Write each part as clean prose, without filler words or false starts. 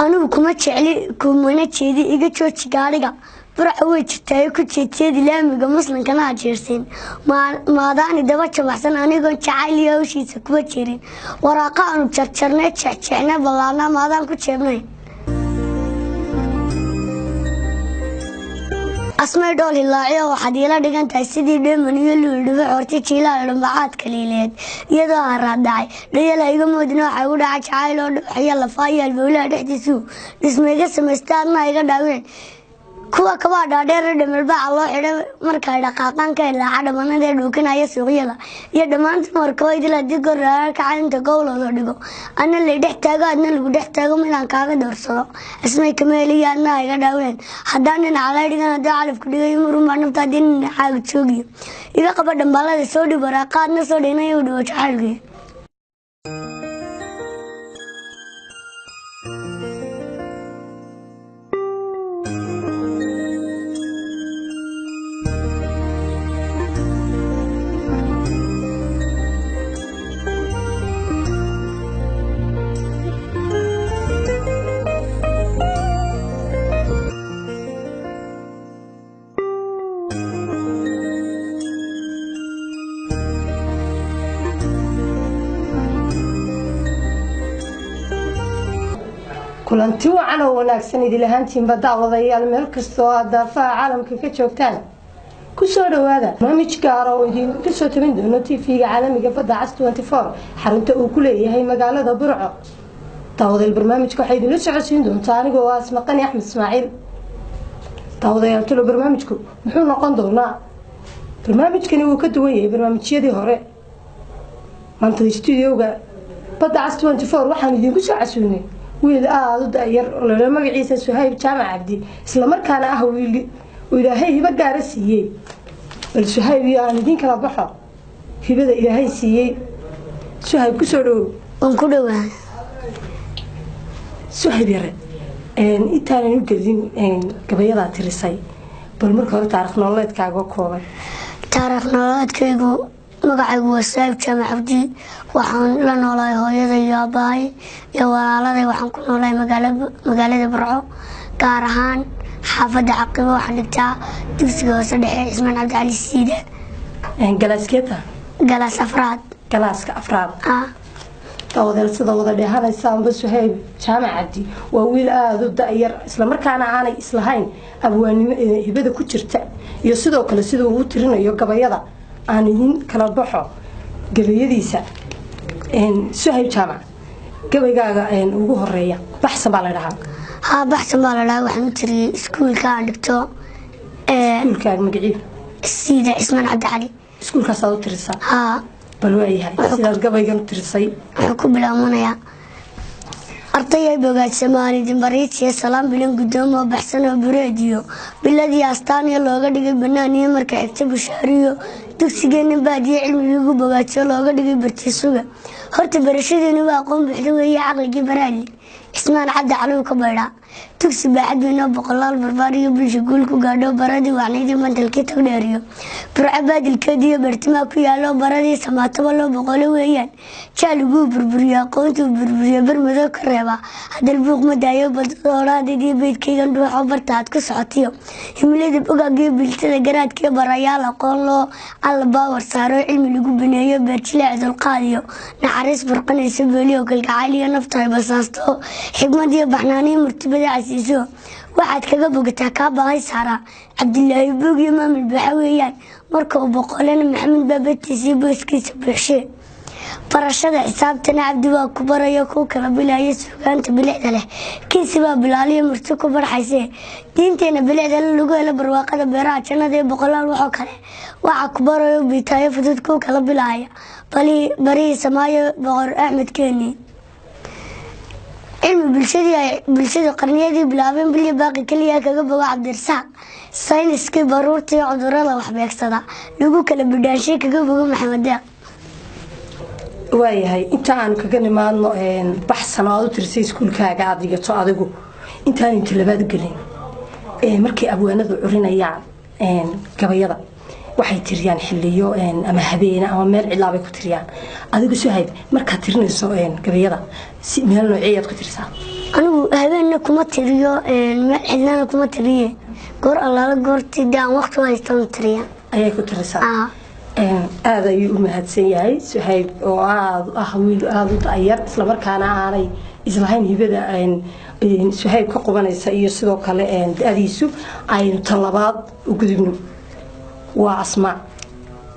Anigu kuma jecli, kumana jeedi, iga jooji gaadhiga. Burca way jirtaayo ku jeedjeedi laamiga, muslimkana ha jeersin. Maadaani daba jabacsan anigoon jacayl iyo hawshiisa kuwa jirin. Waraaqa aanu jarjarnay, jeexjeexnay, ballaarnaa, maadaan ku jeebnay. Asmay dhool hilaaciyo waxaad iila dhigan tahay sidii dheeman iyo luul dhibic horti jiilaal dhumbacaadka liileed iyadoo haraad dhacay. Dhayal ha iga moodina, waxaa igu dhaca jacayl oo dhuuxiya lafaayo halbowlaha dhexdiisu dhisma iga samaysta, adna iga dhaawicin. Kuwa kabaa dhaadheer dhamalbaaca loo xidhay markay dhaqaaqaan ka ilaaca dhamanada ee dhuukinaya suuqyada iyo dhammaan dumarka oo idil, haddii goraara kaca inta gowlooda dhigo adna lay dhex taago, adna lagu dhex taago, midaan kaaga doorsado ismay kama heliyo, adna iga dhaaween. Haddaan dhinaca lay dhigan, haddii calafku dhigayo murunbaa nafta, haddii dhinacaaga joogiyo iga qaba dhambaalada, soo dhib waraaqa, adna soo dhignayo u dhigo jacaylkii. Kulanti wacan oo wanaagsan idil ahaantiinba daawadayaal, meel kastoo aad daafaha caalamka ka joogtaan, kusoo dhawaada barnaamij gaara oo idinka soo tabin doono TV-ga caalamiga Badda Cas 24, xarunta uu ku leeyahay magaalada Burco. Daawadayaal, barnaamijka waxaa idinla socodsiin doontaa anigoo ah Asmaqani Axmed Ismaaciil. Daawadayaal, tulo barnaamijku muxuu noqon doonaa? Barnaamijkani wuu ka duwan yahay barnaamijyadii hore. Maanta studioga Badda Cas 24 waxaan idinku soo casuunay wiil aada u da-yar oo lala magaciisa Suhayb Jaamac Cabdi, islamarkaana ah wiil uu Ilaahay hibo gaara siiyey. Bal Suhayb iyo aan idiin kala baxo hibada Ilaahay siiyey. Suhayb, kusoo dhawow. Waan ku dhowaa. Suhayb yare, intaanan u gelin gabayadaa tirisay, bal marka hore taarikh nololeedkaaga kooban. Taariikh nololeedkaygu, magacaygu waa Suhayb Jaamac Cabdi. Waxaan la noolahay hooyada iyo aabbahay iyo walaaladay. Waxaan ku noolahay magaalada Burco, gaar ahaan xaafadda Caqibo. Waxaan dhigtaa dugsiga hoose dhexe Cismaan Cabdicali Siida. Galaaskeeta? Galaas afraad. Galaaska afraad. Dawadeel, sida wada dheehanaysaanba, Suhayb Jaamac Cabdi waa wiil aada u da-yar, islamarkaana aanay islahayn abwaanimo hibada ku jirta iyo sidoo kale sida uu u tirinayo gabayada. Aan idin kala baxo gabayadiisa. Suhayb Jaamac, gabaygaaga ugu horeeya Baxsan baa la dhahaa. Haa, Baxsan baa la dhahaa. Waxaan u tiriyey iskuulka aan dhigto. Iskuulkaaga magaciisa? Siida Cismaan Cabdicali. Iskuulkaasaad u tirisaa? Haa. Bal waayahay, sidaad gabaygan u tirisay. Wuxuu ku bilaabmanayaa: Ardayay bogaadsamaan idin bariijiya salaam bilan gudoomo baxsan oo bureediyo biladii astaaniyo looga dhigay banaan iyo marka xigta bushaariyo dugsigeena baadiyo cilmigiigu bogaadsiyo looga dhigay bartiisuga. Horta barashadeenu waa aqoon buuxda weeye, caqligii baraali Cismaan Cabdi Caliw ka baydhaa. Dugsi baaxad weynoo boqolaal barbaar iyo bulsha guul ku gaadho, baradii wacnaydii mantalkii tagdheeriyo Burco baadilkeediiyo bartimaa ku yaalo, baradii samaataba loo boqolo weeyaan. Jaaliguu burburiyo aqoontuu burburiyo, bermadow ka reeba hadal buuq ma daayo. Baldooraadadiyo beydkaygan dhuuxo barta aad ku socotiyo himilada bogaagiyo biltada garaadkiyo barayaal aqoon loo alla baawar saaro, cilmi lagu bineeyo, beerjileec dulqaadiyo naxariis burqanayso, beeliyo kalgacayl iyo nafta ay basaasto, xigmad iyo baxnaaniyo murtibada casiiso. Waxaad kaga bogataa kaa baahay saaraa Cabdilaahi Boog iyo maamul buuxa weeyaan. Marka uu boqolena Maxamed baa bartiisa iyo booskiisa buuxshee. Barashada xisaabtana Cabdi baa ku barayo, kuu kala bilaya suugaanta bilicda leh, kiisi baa bilaaliyo murti ku barxayse. Diinteena bilicda leh lagu helo barwaaqada beeraha jannada iyo boqolaal waxoo kale, waxaa ku barayo biitaayo fudud kuu kala bilaya barihii samaayo Boqor Axmed Keeni. Cilmi bulshadii ay bulshadu qarniyadii bilaabeen bilyo baaqi keliya kaga bogo Cabdirasaaq. Sayniskii baruurta iyo cudurada waxbeegsada lagu kala bidhaanshay kaga bogo Maxamed Deeq. Waayahay, inta aanu kaga nimaadno Baxsan oo aad u tirisay iskuulkaaga aada dhigato adigu, intaan inta labaad gelin, markay abwaanadu curinayaan gabayada waxay tiriyaan xiliyo ama habeena ama meel cidlaabay ku tiriyaan. Adigu Suhayb, markaad tirinayso gabayada si meel nooceeyaad ku tirisaa? Anigu habeenna Habeenna kuma tiriyo, meel xidlana kuma tiriye, goor allaala goortii dee aan waqti u haystaan tiriya. Ayay ku tirisaa. Aada ayuu u mahadsan yahay Suhayb, oo aada ah wiil aada u da'yar, islamarkaana aanay islahayn hibada Suhayb ka qubanaysa iyo sidoo kale da'diisu. Aynu talabaad u gudubno, waa Asma.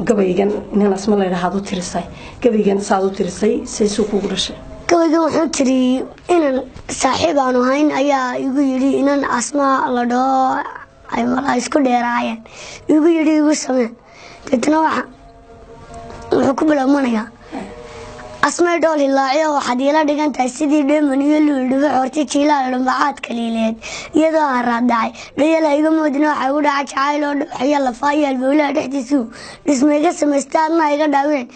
Gabaygan inan Asma la yidhaahdo u tirisay. Gabaygan saad u tirisay, saysuu kugu dhashay? Gabaygan wuxuu tiriyey inan saaxiib aanu hayn ayaa igu yidhi, inan Asma la dhaho ay malaa isku dheeraayeen, igu yidhi igu samee. Deetna waxa wuxuu ku bilowmanayaa: Asmay dhool hilaaciyo, waxaad iila dhigan tahay sidii dheeman iyo luul dhibic horti jiilaal dhumbacaadka liileed iyadoo haraad dhacay. Dhayala iga moodina, waxaa igu dhaca jacayl oo dhuuxaya lafaa iyo halbowlaha dhexdiisu dhisma iga samaysta, adna iga dhaawicin.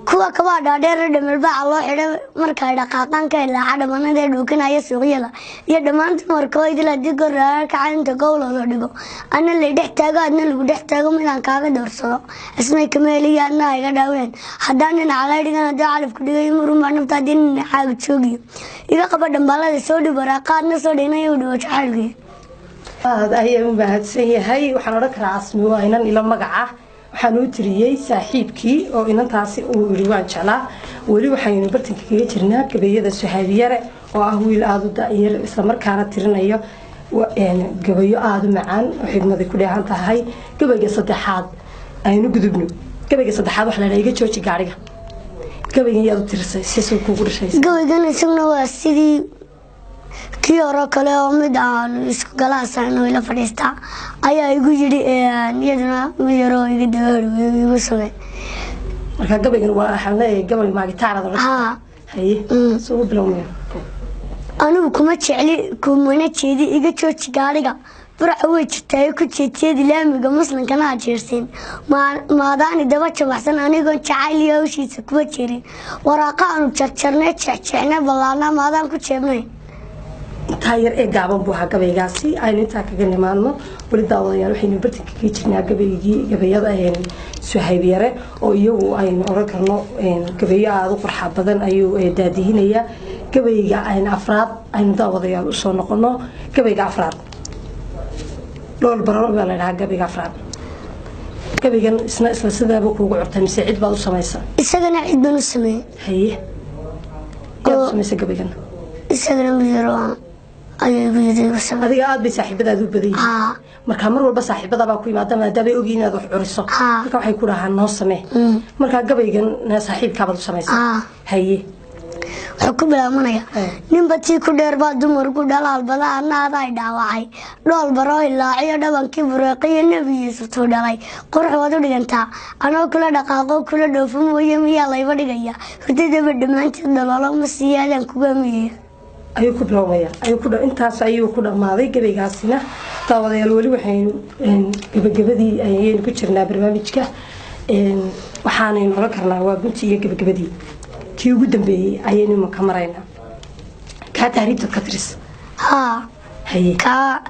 Kuwa kabaa dhaadheer dhamalbaaca loo xidhay markay dhaqaaqaan ka ilaaca dhamanada ee dhuukanaya suuqyada iyo dhammaan dumarka oo idil, haddii goor kaca inta gowlooda dhigo adna lay dhex taago, adna lagu dhex taago, midaan kaaga doorsado ismay kameeliya, adna iga dhaaween. Haddaan dhinaca lay dhigan, haddii calafku dhigay murunbaa nafta, haddii dhinacaaga joogiyo iga qaba dhambaalada, soo dhib waraaqa, adna soo dhignayo u dhigo jacaylkiyo. Aada ayaa u mahadsan yahay. Waxaan odhan karaa Asmi waa inan ila magaca. Waxaan u tiriyey saaxiibkii oo inantaasi uu yidhi waan jeclaa. Weli waxaynu bartanka kaga jirnaa gabayada Suhaabiyare, oo ah wiil aada u da'yar, islamarkaana tirinayo gabayo aada u macaan oo xigmaday ku dheehan tahay. Gabayga saddexaad aynu gudubno. Gabayga saddexaad waxa la dhaha Iga Jooji Gaariga. Gabaygan yaad u tirisay, sisuu kugu dhashay? Gabaygan isaguna waa sidii kii hore kale, oo mid aan isku galaasano ila fadhiistaa ayaa igu yidhi, iyaduna mid yaroo iga daba igu samey. Marka gabaygan waa, waxaan leeyahay, gabay maagitaarada odhan. Haa. Haye, soo bilowmaya. Anigu kuma jecli kumana jeedi, iga jooji gaadhiga. Burca way jirtaayo ku jeedjeedi, laamiga muslimkana ha jeersin. Maadaani daba jabaxsan, anigoon jacayl iyo hawshiisa kuma jirin. Waraaqa aanu jarjarnay, jeexjeexnay, ballaarnaa, maadaan ku jeebnay. Intaa yar ee gaaban buu ahaa gabaygaasi. Aynu intaa kaga nimaadno. Weli daawadayaal waxaynu bartanka kaga jirnaa gabaygii, gabayada Suhayb Yare, oo iyagu aynu oran karno gabayo aada u qurxa badan ayuu daadihinayaa. Gabayga aynu afraad aynu daawadayaal usoo noqono. Gabayga afraad Dhool Bararo baa la dhahaa. Gabayga afraad, gabaygan isna isla sidaaba kuugu curtay mise cid baad u samaysa? Isagana cid baan u sameeyey. Haye, yaad u samaysa gabaygan? Isagana mid yaroo ayaa igu yidhi igu samee. Adiga aad bay saaxiibadaada u badan yihiin. Haa. Marka mar walba saaxiibadabaa ku yimaada, maadaamay ogyihiin inaad wax curiso. Haa. Marka waxay ku dhahaan noo samee. Marka gabaygan saaxiibkaabaad u samaysa? Haa. Haye. Wuxuu ku bilaabmanaya: Ninba tii ku dheer baa dumarku dhalaal bada, adna aday dhaawacay. Dhool baroo hilaaciyo, dhabankii bureeqiyo, Nebi Yuusuftuu dhalay qurux waad u dhigantaa. Anoo kula dhaqaaqo kula dhoofo mooye, miyaa layba dhigaya? Hurdadaba dhammaanteed dhaloolo ma siiya, adaan kuga miyaya. Ayuu ku bilowmaya, ayuu ku intaas ayuu ku dhammaaday gabaygaasina. Daawadayaal, weli waxaynu gabagabadii ayaynu ku jirnaa barnaamijka. Waxaanaynu oran karnaa waa guntii iyo gabagabadii. Kii ugu dambeeyey ayaynu imanka maraynaa, kaa tahriibtaad ka tiris? Haa. Haye. Kaa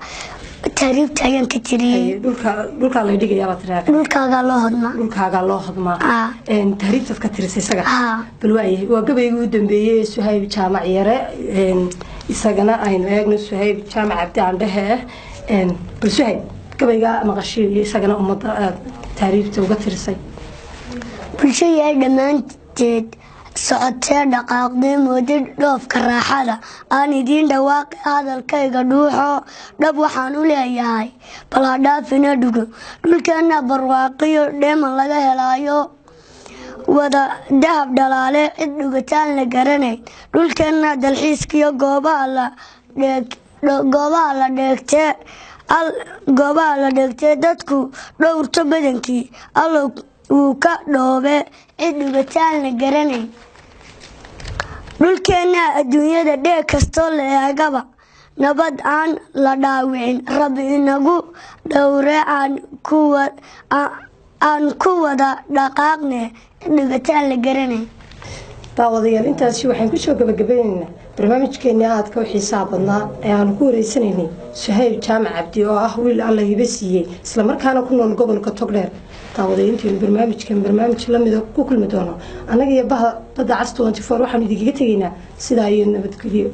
tahriibta ayaan ka tiriyey. Haye, dhulka dhulkaa lay dhigayaa baa tiraa? Dhulkaagaa loo hodmaa. Dhulkaagaa loo hodmaa. Haa. Tahriibtaad ka tirisay isaga? Haa. Bal waayahay, waa gabaygii u dambeeyey ee Suhayb Jaamac Yare. Isagana aynu eegno, Suhayb Jaamac Cabdi Aandhehe ah. Bal Suhayb, gabaygaa maqashiyo iyo isagana ummadda aad tahriibta uga tirisay. Bulsho yahay dhammaanteed socotee dhaqaaqdee mooday dhoofka raaxada, aan idiin dhawaaqi hadalkayga dhuuxo. Dhab waxaan u leeyahay, bal ha dhaafina dhugo. Dhulkeenna barwaaqiyo dheeman laga helaayo, wada dahab dhalaale, cid dhugataan la garanayn. Dhulkeenna dalxiiskiyo goobaha la dheegtee, goobaha la dheegtee dadku dhowrto badankii, Allow wuu ka dhoobe, cid dhugataan la garanayn. Dhulkeenna adduunyada dheeg kastoo la eegaba, nabad aan la dhaawicin Rabbi inagu dhowre, aan ku wada dhaqaaqne, cid dhugataan la garanayn. Daawadayaal, intaasi waxaan kusoo gabagabeynaynaa barnaamijkeennii aadka u xiisaha badnaa ee aanu ku wareysanaynay Suhayb Jaamac Cabdi, oo ah wiil Alla hibe siiyey, islamarkaana ku nool gobolka Togdheer. Daawadayaal, intaynu barnaamijkan barnaamij lamida ku kulmi doono, annaga iyo bahda Badda Cas 24 waxaanu idinkaga tegaynaa sidaa iyo nabadgelyo.